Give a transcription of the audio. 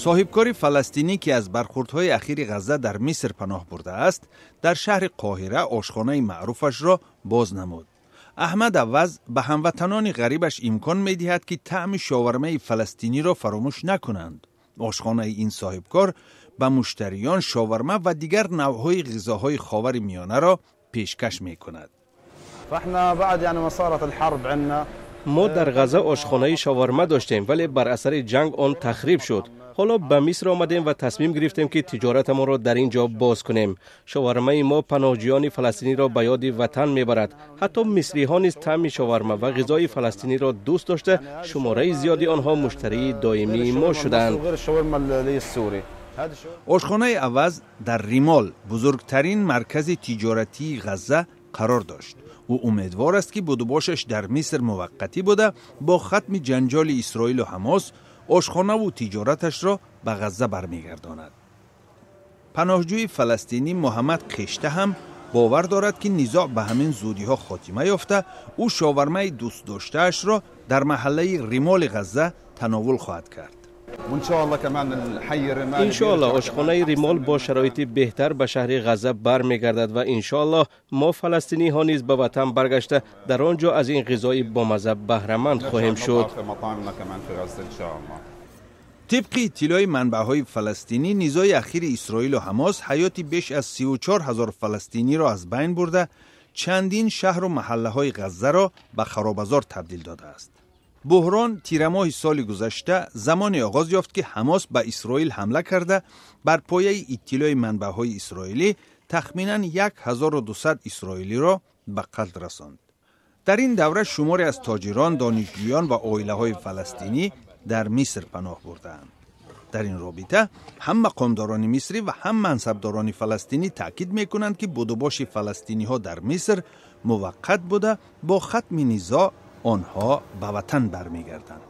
Соҳибкори фаластинӣ, ки аз бархурдҳои ахири Ғазза дар Миср паноҳ бурдааст, дар шаҳри Қоҳира ошхонаи маъруфашро боз намуд. Аҳмад Аваз ба ҳамватанони ғарибаш имкон медиҳад, ки таъми шовармаи фаластиниро фаромӯш накунанд. Ошхонаи ин соҳибкор ба муштариён шоварма ва дигар навъҳои ғизоҳои Ховари Миёнаро пешкаш мекунад. Мо дар Ғазза ошхонаи шоварма доштем, вале бар асари ҷанг он тахриб шуд. Ҳоло ба Миср омадем ва тасмим гирифтем, ки тиҷоратамонро дар ин ҷо боз кунем. Шовармаи мо паноҳҷӯёни фаластиниро ба ёди ватан мебарад. Ҳатто мисриҳо низ таъми шоварма ва ғизои фаластиниро дӯст дошта, шумораи зиёди онҳо муштарии доимии мо шуданд. Ошхонаи Аваз дар Римол, бузургтарин маркази тиҷоратии Ғазза, қарор дошт. Ӯ умедвор аст, ки будубошаш дар Миср муваққатӣ буда, бо хатми ҷанҷоли Исроилу Ҳамос ошхонаву тиҷораташро ба Ғазза бармегардонад. Паноҳҷӯи фаластинӣ Муҳаммад Қешта ҳам бовар дорад, ки низоъ ба ҳамин зудиҳо хотима ёфта, ӯ шовармаи дӯстдоштаашро дар маҳаллаи Римоли Ғазза тановул хоҳад кард. Иншоаллоҳ, ошхонаи Римол бо шароити беҳтар ба шаҳри Ғазза бармегардад ва иншоаллоҳ мо фаластиниҳо низ ба ватан баргашта, дар он ҷо аз ин ғизои бомазза баҳраманд хоҳем шуд. Тибқи иттилои манбаъҳои фаластинӣ, низои ахири Исроилу Ҳамос ҳаёти беш аз 34 ҳазор фаластиниро аз байн бурда, чандин шаҳру маҳаллаҳои Ғаззаро ба харобазор табдил додааст. Буҳрон тирамоҳи соли гузашта замоне оғоз ёфт, ки Ҳамос ба Исроил ҳамла карда, бар пояи иттилои манбаъҳои исроилӣ тахминан 1200 исроилиро ба қатл расонд. Дар ин давра шуморе аз тоҷирон, донишҷӯён ва оилаҳои фаластинӣ дар Миср паноҳ бурдаанд. Дар ин робита ҳам мақомдорони мисрӣ ва ҳам мансабдорони фаластинӣ таъкид мекунанд, ки будубоши фаластиниҳо дар Миср муваққат буда, бо хатми низоъ онҳо ба ватан бармегарданд.